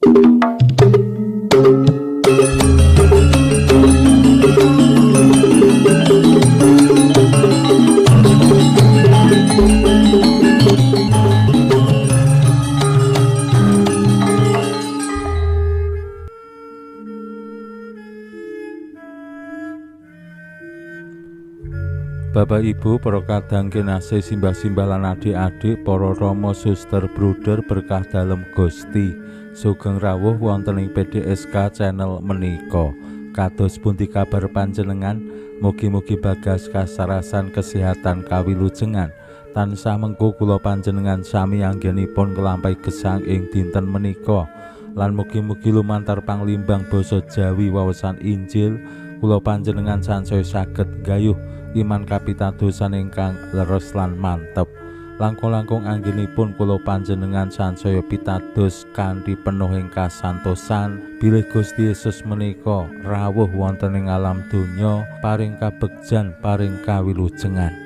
Bapak Ibu, para kadang kinasih, simbah-simbah lan adik-adik, para rama, suster, bruder berkah dalem Gusti. Sugeng rawuh wonten ing PDSK channel menika. Kados pundi kabar panjenengan? Mugi-mugi bagas kasarasan kesehatan kawilujengan. Tansah mengko kula panjenengan sami anggenipun nglampahi gesang ing dinten menika. Lan mugi-mugi lumantar panglimbang basa Jawi wawasan Injil kula panjenengan sansaya saged gayuh iman kapitadosan ingkang leres lan mantep. Langkung-langkung anggenipun kula panjenengan sansaya pitados kanthi penuh ing kasantosan bilih Gusti Yesus menika rawuh wonten ing alam donya paring kabegjan paring kawilujengan.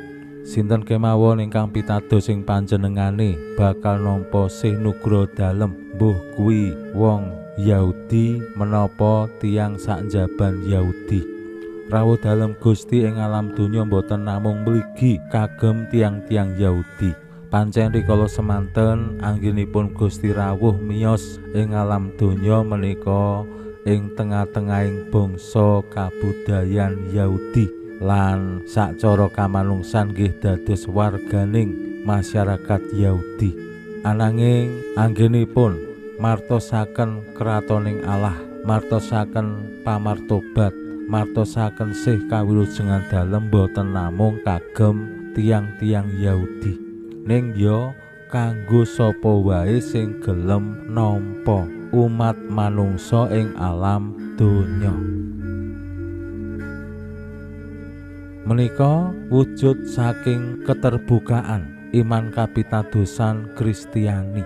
Sinten kemawon ingkang pitados ing panjenengane bakal nampa sih nugroho dalem, mbuh kuwi wong Yahudi menapa tiyang saknjaban Yahudi. Rawuh dalem Gusti ing alam donya boten namung mligi kagem tiang-tiang Yahudi. Pancen rikala semanten anggenipun Gusti rawuh miyos ing alam donya menika ing tengah-tengahing bangsa kabudayan Yahudi lan sacara kamanungsan nggih dados warganing masyarakat Yahudi. Ananging anggenipun martosaken kratoning Allah, martosaken pamartobat, martosaken sih kawilujengan dalem boten namung kagem tiang-tiang Yahudi, ning ya kanggo sapa wae sing gelem nampa umat manungsa ing alam donya. Menika wujud saking keterbukaan iman kapitadosan Kristiani.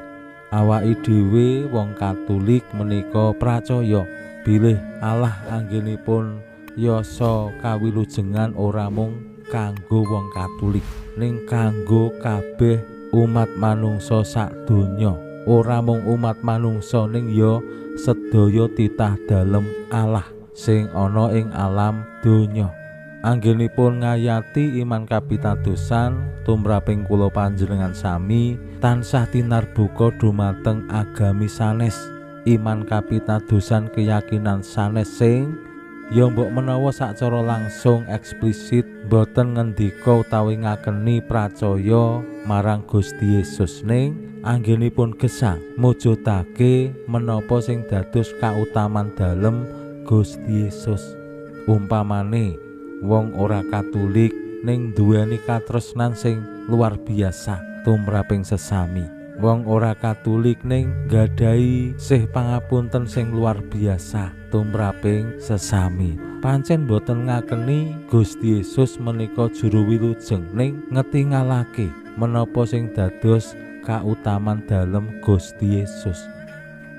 Awake dhewe wong Katolik menika pracaya bilih Allah anggenipun yasa kawilujengan ora mung kanggo wong Katolik, ning kanggo kabeh umat manungsa sak donya. Ora mung umat manungsa ning ya sedaya titah dalem Allah sing ana ing alam donya. Anggenipun ngayati iman kapitadosan tumraping kula panjenengan sami tansah tinarbuka dumateng agami sanes, iman kapitadosan keyakinan sanes sing ya mbok menawa sacara langsung eksplisit boten ngendika utawi ngakeni pracaya marang Gusti Yesus, ning anggenipun gesang mujudake menapa sing dados kautaman dalem Gusti Yesus. Umpamane wong ora Katolik ning duweni katresnan sing luar biasa tumraping sesami, wong ora Katolik ning nggadahi sih pangapunten sing luar biasa tumraping sesami. Pancen boten ngakeni Gusti Yesus menika juru wilujeng, ning ngetingalake menapa sing dados kautaman dalem Gusti Yesus.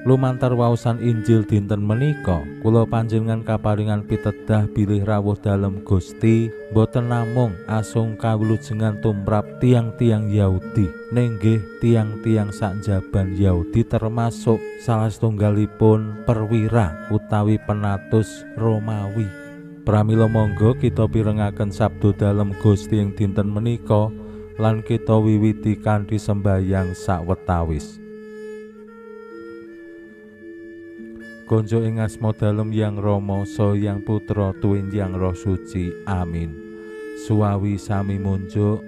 Lumantar waosan Injil dinten menika kula panjenengan kaparingan pitedah bilih rawuh dalem Gusti boten namung asung kawilujengan tumrap tiang-tiang Yahudi, ning nggih tiang-tiang saknjaban Yahudi termasuk salah setunggalipun perwira utawi penatus Romawi. Pramila monggo kita pirengaken sabda dalem Gusti ing dinten menika lan kita wiwiti kanthi sembayang sawetawis. Konjo ing asma dalem Yang Rama, Saha Yang Putra, tuwin Yang Roh Suci. Amin. Suwawi sami munjuk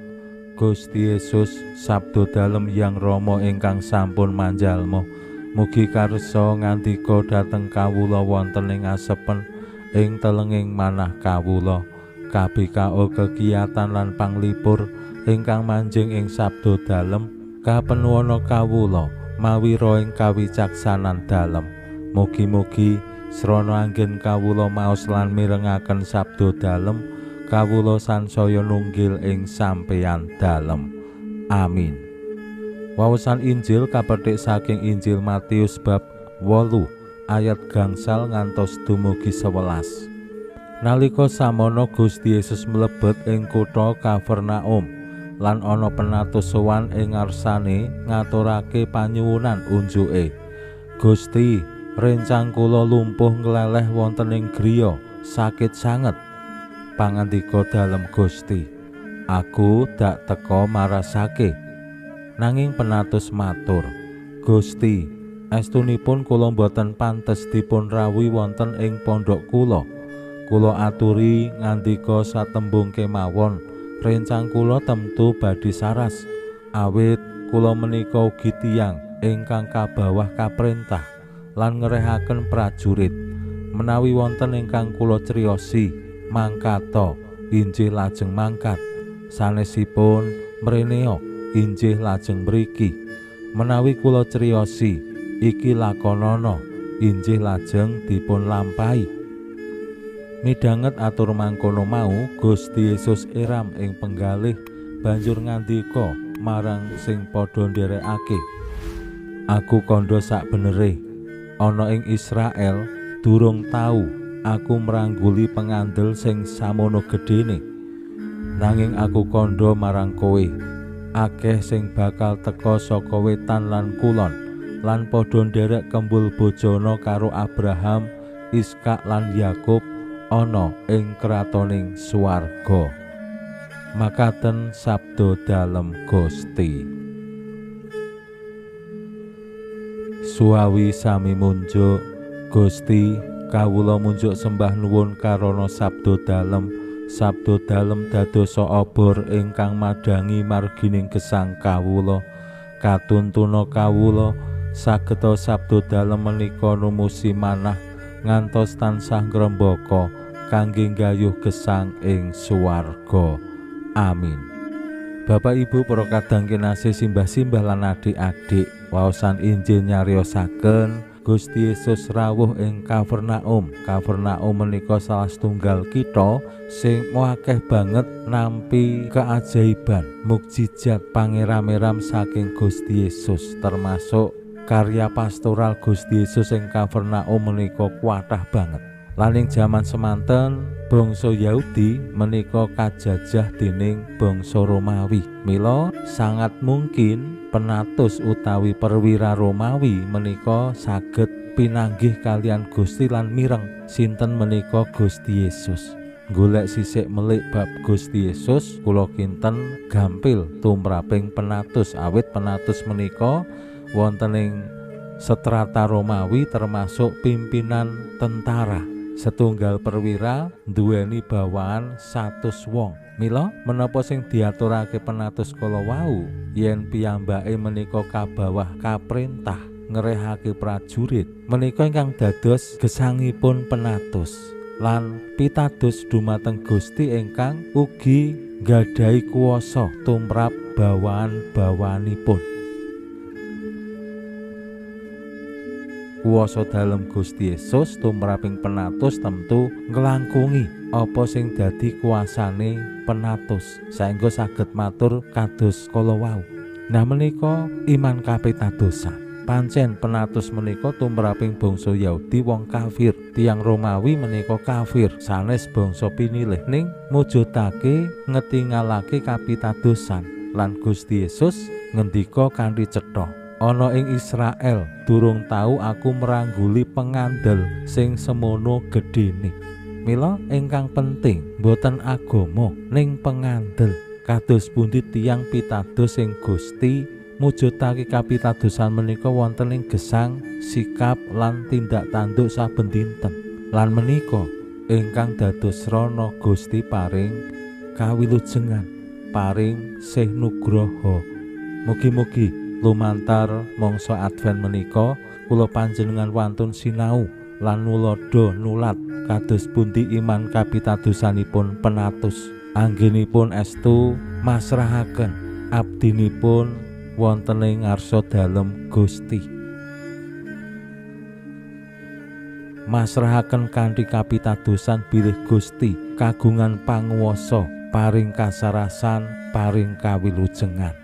Gusti Yesus sabda dalem Yang Rama ingkang sampun manjalma. Mugi karsa ngandika dhateng kawula wonten ing asepen ing telenging manah kawula. KBKO kegiatan lan panglipur ingkang manjing ing sabda dalem kapenuwana kawula mawi roh ing kawicaksanan dalem. Mugi-mugi srana anggen kawula maos lan mirengaken sabda dalem kawula sansaya nunggil ing sampeyan dalem. Amin. Wawasan Injil kapetik saking Injil Matius bab 8 ayat 5 ngantos dumugi 11. Nalika samono Gusti Yesus mlebet ing kutha Kapernaum lan ana penatus sowan ing ngarsane ngaturake panyuwunan unjuke. Gusti, Rencang kula lumpuh ngleleh wonten ing griya, sakit sanget. Pangandika dalem Gusti, aku dak teka marasake. Nanging Penatus matur, Gusti, estunipun kula boten pantes dipun rawuhi wonten ing pondok kula. Kula aturi ngandika satembung kemawon, rencang kula temtu badhe saras. Awit kula menika ugi tiyang ingkang kabawah kaprentah lan ngrehaken prajurit. Menawi wonten ingkang kula criosi, mangkata injih lajeng mangkat. Sanesipun mreneo injih lajeng mriki. Menawi kula criosi, iki lakonana, injih lajeng dipun lampahi. Midhanget atur mangkono mau, Gusti Yesus eram ing penggalih banjur ngandika marang sing padha nderekake, aku kandha sak benere, ana ing Israel durung tau aku mrangguli pengandel sing samono gedene. Nanging aku kandha marang kowe, akeh sing bakal teka saka wetan lan kulon lan padha nderek kembul bojona karo Abraham, Iskak lan Yakub ana ing kratoning swarga. Makaten sabda dalem Gusti. Suwawi sami munjuk, Gusti, kawula munjuk sembah nuwun karana sabda dalem. Sabda dalem dadosa obor ingkang madhangi margining gesang kawula. Katuntuna kawula sageta sabda dalem menika numusi manah ngantos tansah ngrembaka kangge nggayuh gesang ing swarga. Amin. Bapak Ibu para kadang kinasih, simbah-simbah lan adik-adik, waosan Injil nyariosaken Gusti Yesus rawuh ing Kapernaum. Kapernaum menika salah setunggal kitha sing akeh banget nampi keajaiban, mukjizat pangeram-eram saking Gusti Yesus, termasuk karya pastoral Gusti Yesus ing Kapernaum menika kuatah banget. Lan ing jaman semanten bangsa Yahudi menika kajajah dening bangsa Romawi. Mila sangat mungkin penatus utawi perwira Romawi menika saged pinanggih kalian Gusti lan mireng sinten menika Gusti Yesus. Golek sisik melik bab Gusti Yesus kula kinten gampil tumraping penatus, awit penatus menika wonten ing setrata Romawi termasuk pimpinan tentara. Setunggal perwira duweni bawaan 100 wong. Mila menapa sing diaturake penatus kala wau yen piyambake menika kabawah kaprentah ngrehake prajurit menika ingkang dados gesangipun penatus lan pitados dumateng Gusti ingkang ugi nggadahi kuwasa tumrap bawaan-bawaanipun. Kuwasa dalem Gusti Yesus tumraping penatus tentu nglangkungi apa sing dadi kuasane penatus saengga saged matur kados kala wau. Nah menika iman kapitadosan. Pancen penatus menika tumraping bangsa Yahudi wong kafir, tiyang Romawi menika kafir, sanes bangsa pinilih ning mujudake ngetingalake kapitadosan. Lan Gusti Yesus ngendika kanthi cetha, ana ing Israel durung tau aku merangguli pengandel sing semono gedene. Mila ingkang penting boten agama ning pengandel. Kados pundi tiyang pitados sing Gusti mujudake kapitadosan menika wonten ing gesang, sikap lan tindak tanduk saben dinten. Lan menika ingkang dados srana Gusti paring kawilujengan, paring sih nugroho. Mugi-mugi lumantar mangsa Advent menika kula panjenengan wantun sinau lan nulodo nulat kados pundi iman kapitadosanipun penatus. Anggenipun estu masrahaken abdinipun wonten ing ngarsa dalem Gusti. Masrahaken kanthi kapitadosan bilih Gusti kagungan panguwasa paring kasarasan, paring kawilujengan.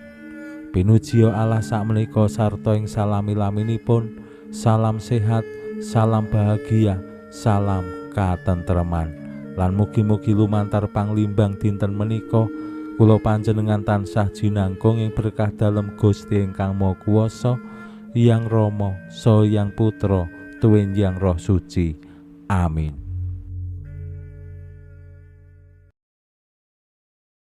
Pinujiya Allah sakmenika sarta ing salami-laminipun, salam sehat, salam bahagia, salam katentreman. Lan mugi-mugi lumantar panglimbang dinten menika kula panjenengan tansah jinangkung ing berkah dalem Gusti ingkang Maha Kuwasa, Hyang Rama, Saha Hyang Putra, Restu Hyang Roh Suci. Amin.